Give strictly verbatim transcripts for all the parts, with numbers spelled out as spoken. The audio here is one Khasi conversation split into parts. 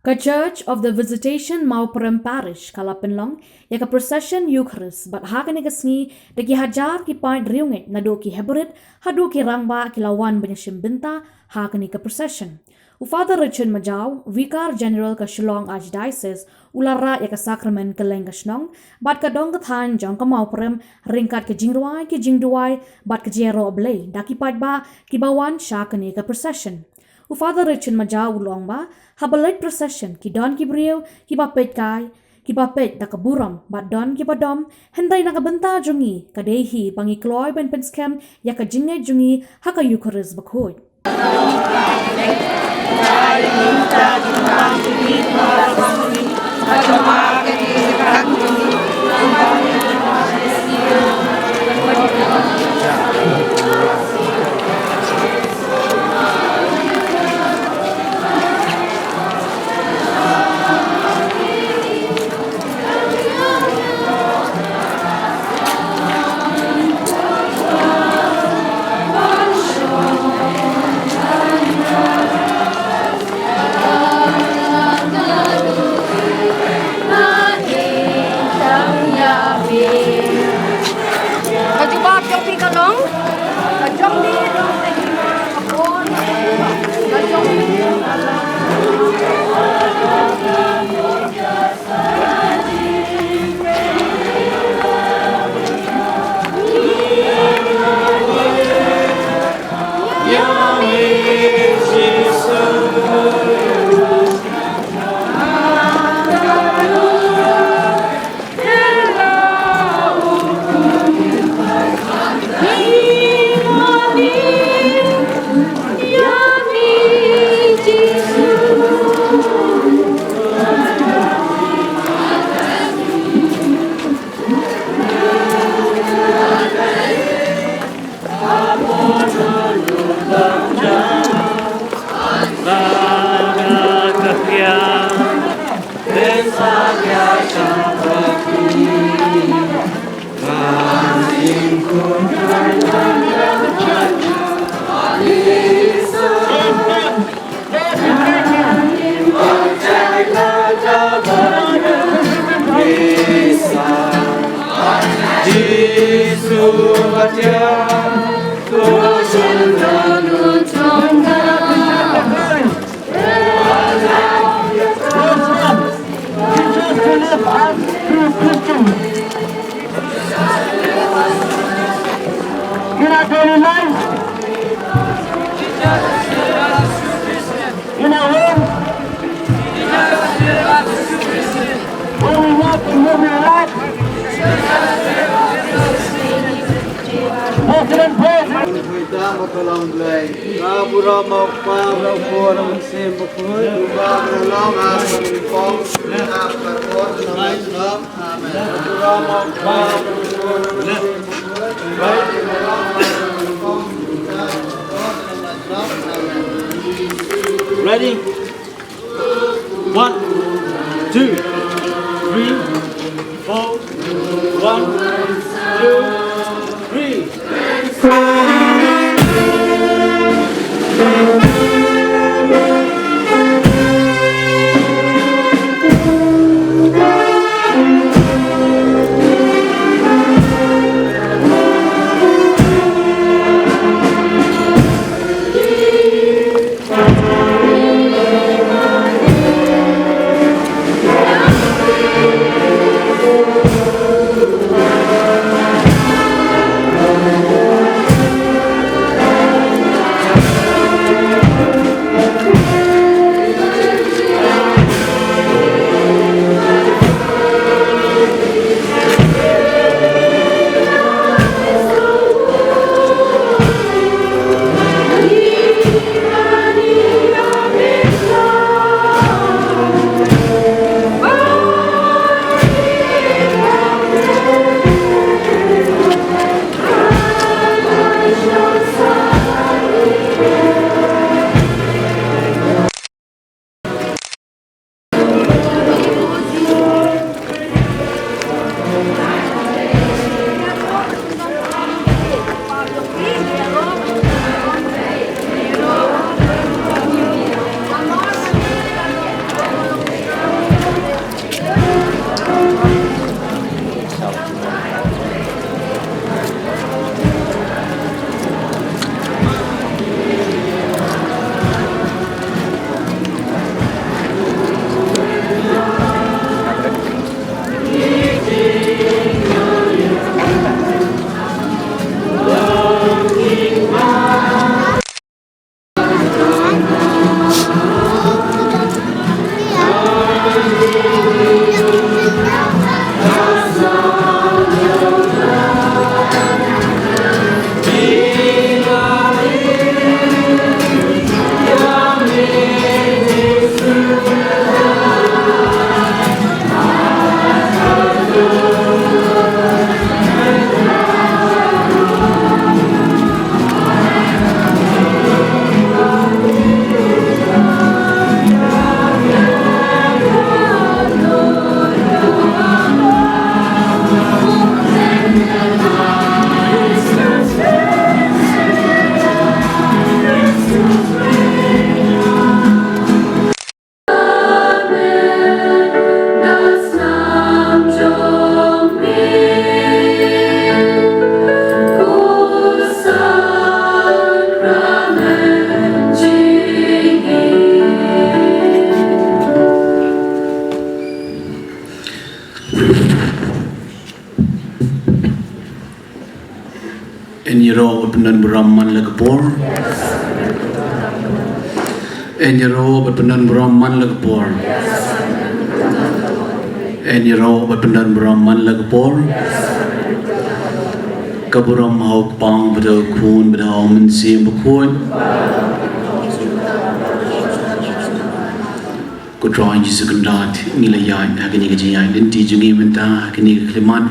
Ka Church of the Visitation Mawprem Parish ka la pynlong ïa ka procession Eucharist bad ha kane ka sngi da ki hajar ki paid riewngeit naduh ki Hebrides haduh ki rangbah ki la wan ban ïashim bynta ha kane ka procession. U Father Richard Majaw, Vicar General ka Shillong Archdiocese, u la rah ïa ka sakramen kylleng ka shnong bad ka dong ka thaiñ jong ka Mawprem ryngkat ka jingrwai, ka jingduwai bad ka jingïaroh Blei da ki paidbah kiba wan sha kane ka procession. U Father Richard Majaw u la ong ba haba leit procession ki don ki briew kiba peit kai, kiba peit da ka burom bad don kiba dom, hynrei na ka bynta jong ngi ka dei hi ba ngi kloi ban pynskhem ïa ka jingngeit jong ngi ha ka Eucharist bakhuid. Ka jubab jong phi ka long, ka jong phi long, ka jong phi. In our daily life, in our home, when we walk and move in our life, President, President. Hoi tam ba ka long Blei. Ka burom ma u Kpa, ma u Khun, ma u Mynsiem Bakhuid. Ba ka long ha ka pong, ha ka por, ha ka long. Amen. Ka burom ma u Kpa, ma u Khun, ma u Mynsiem Bakhuid. Ready? One, two, three, four. One, two, three. Ïaroh bad pyndon burom man la ka por. Ïaroh bad pyndon burom man la ka por. Ïaroh bad pyndon burom man la ka por. Ka burom ha u Kpa bad ha u Khun bad ha u Mynsiem Bakhuid. Ko Trai Jisu Kynrad, ngi la ïaid ha kane ka jingïaid lynti jong ngi mynta ha kane ka khyllipmat.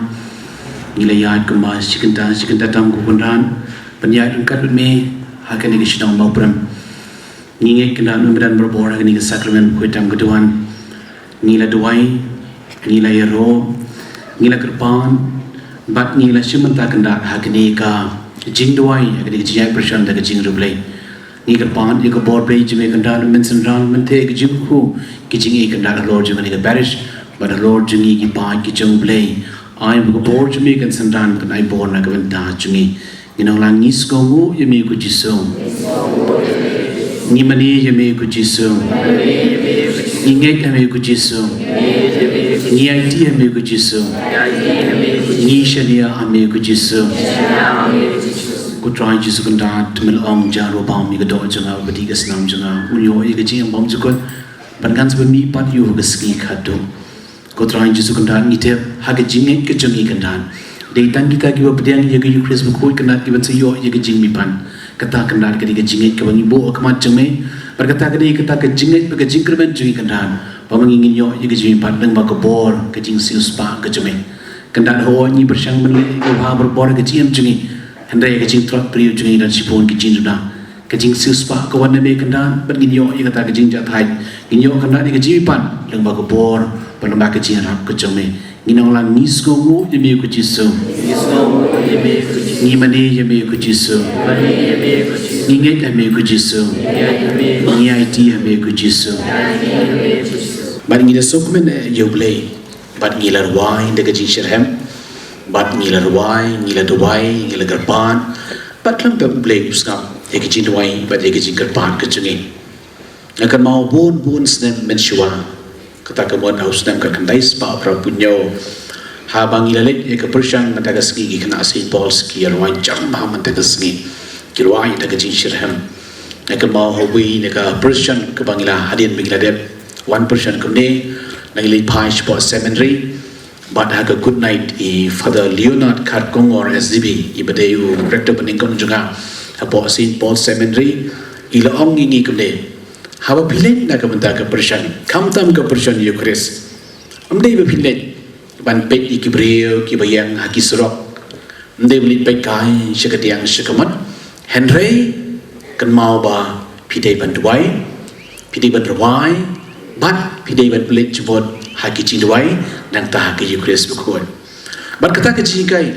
Ngi la ïaid kumba shi kynta shi kynta tam, ko Kynrad, ban ïaid ryngkat bad me ha kane ka shnong Mawprem. Ngi ngeit Kynrad me madan barabor ha kane ka sakramen bakhuid tam ka duwan. Ngi la duwai, ngi la ïaroh, ngi la kyrpad, bad ngi la shim bynta Kynrad ha kane ka jingduwai, ha kane ka jingïaid pyrshang da ka jingriewblei. Ngi kyrpad ïa ka bor Blei jong me Kynrad, men synran, men theh ka jingkyrkhu, ka jingïeit Kynrad halor jong kane ka parish bad halor jong ngi ki paid ki jong U Blei. Ai ba ka bor jong me kan synran, kan ai bor na ka bynta jong ngi. Ngi nang lang, ngi sngewnguh ïa me ko Jisu. Ngi mane ïa me ko Jisu. Ngi ngeit ïa me ko Jisu. Ngi aiti ïa me ko Jisu. Ngi shaniah ïa me ko Jisu. Ko Trai Jisu Kynrad, me la ong, ja ruh bam ïa ka doh jong nga, bad ïa ka snam jong nga, un ïoh ïa ka jingim bymjukut, ban ngan sa mih pat ïa u ha ka sngi khatduh. Ko Trai Jisu Kynrad, ngi tip ha ka jingngeit ka jong ngi Kynrad, dei tang kita kiba pdiang ïa ka Eukharist bakhuid Kynrad kiban sa ïoh ïa ka jingmihpat. Kata Kynrad ka dei ka jingngeit kaba ngi buh ha khmat jong me. Bad kata ka dei kata ka jingngeit bad ka jingkyrmen jong ngi Kynrad, ba ma ngi ngin ïoh ïa ka jingmihpat lyngba ka bor ka jingsiewspah ka jong me. Kynrad, hooid ngi pyrshang ban leh ïa ka bha barabor ha ka jingim jong ngi, hynrei ha ka jingtrod briew jong ngi don shibun ki jingduna. Ka jingsiewspah ka wan na me Kynrad, bad ngin ïoh ïa kata ka jingjahthait, ngin ïoh Kynrad ïa ka jingmihpat lyngba ka bor bad lyngba ka jingïarap ka jong me. Ngi nang lang, ngi sngewnguh ïa me ko Jisu. Ngi mane ïa me ko Jisu. Ngi ngeit ïa me ko Jisu. Ngi aiti ïa me ko Jisu. Bad ngi la sngewkmen ïa U Blei. Bad ngi la rwai da ka jingshitrhem. Bad ngi la rwai, ngi la duwai, ngi la kyrpad. Bad khlem pep U Blei u sngap ïa ka jingduwai bad ïa ka jingkyrpad ka jong ngi. Nga kynmaw bun bun snem mynshuwa, kata ka mut ha u snem khatkhyndai spah phra phew hynñiew, haba ngi la leit ïa ka pyrshang mynta ka sngi, ki khynnah Saint Paul's ki ïa rwai jam bha mynta ka sngi, ki rwai da ka jingshitrhem. Nga kynmaw ha kawei na ka pyrshang kaba ngi la, hadien ba ngi la dep wan pyrshang kumne, la ngi leit phai shapoh seminary. Bad ha ka good night, i Father Leonard Kharkongor S D B, iba dei u rector ba nyngkong jong nga hapoh Saint Paul Seminary, i la ong ïa ngi kumne: Haba phi leit na ka bynta ka pyrshang, khamtam ka pyrshang Eukharist, ym dei ba phi leit ban peit ïa ki briew kiba ïeng ha ki surok, ym dei ba phi leit peit kai sha kadiang sha kamot, hynrei kynmaw ba phi dei ban duwai, phi dei ban rwai, bad phi dei ban pynleit jubor ha ki jingduwai nangta ha ka Eukharist bakhuid. Bad kata ka jinghikai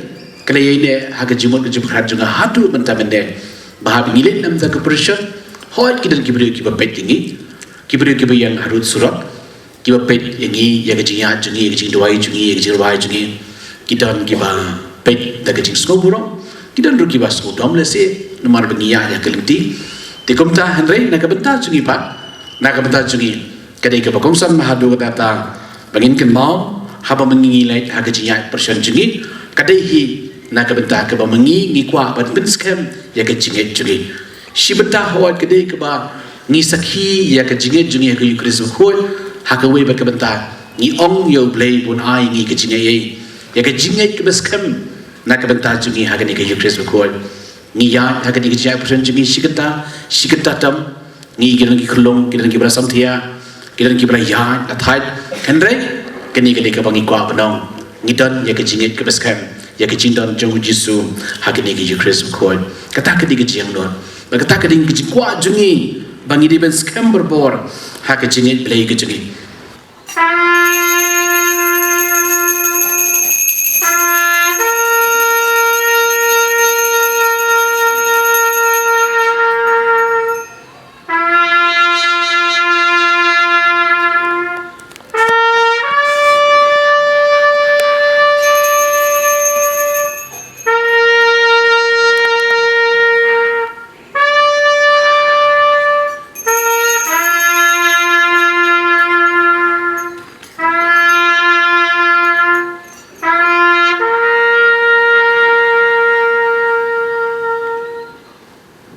ka la ïaineh ha ka jingmut ka jingpyrkhat jong nga haduh mynta mynne, ba haba ngi leit na ka bynta ka pyrshang, hooid ki don ki briew kiba peit ïa ngi, ki briew kiba ïeng harud surok, kiba peit ïa ngi, ïa ka jingïaid jong ngi, ïa ka jingduwai jong ngi, ïa ka jingrwai jong ngi. Ki don kiba peit da ka jingsngewburom, ki don ruh kiba sngewdom lehse namar ba ngi ïaid ha ka lynti. Te kumta, hynrei na ka bynta jong ngi pat, na ka bynta jong ngi, ka dei kaba kongsan bha haduh katta ba ngin kynmaw, haba ma ngi ngi leit ha ka jingïaid pyrshang jong ngi, ka dei hi na ka bynta kaba ma ngi ngi kwah ban pynskhem ïa ka jingngeit jong ngi. Shi bynta hooid ka dei kaba ngi sakhi ïa ka jingngeit jong ngi ha ka Eukharist bakhuid, ha kawei pat ka bynta ngi ong ïa U Blei ba un ai ïa ngi ka jingaiei ïa ka jingngeit kaba skhem na ka bynta jong ngi ha kane ka Eukharist bakhuid. Ngi ïaid ha kane ka jingïaid pyrshang jong ngi shi katta shi katta tam, ngi ki don ki khyllung, ki don kiba la samthiah, ki don kiba la ïaid la thait, hynrei kane ka dei kaba ngi kwah ban ong, ngi don ïa ka jingngeit kaba skhem ïa ka jingdon jong U Jisu ha kane ka Eukharist bakhuid. Kata ka dei ka jingangnud, bad kata ka dei ka jingkwah jong ngi, ba ngi dei ban skhem barabor ha ka jingngeit Blei ka jong ngi.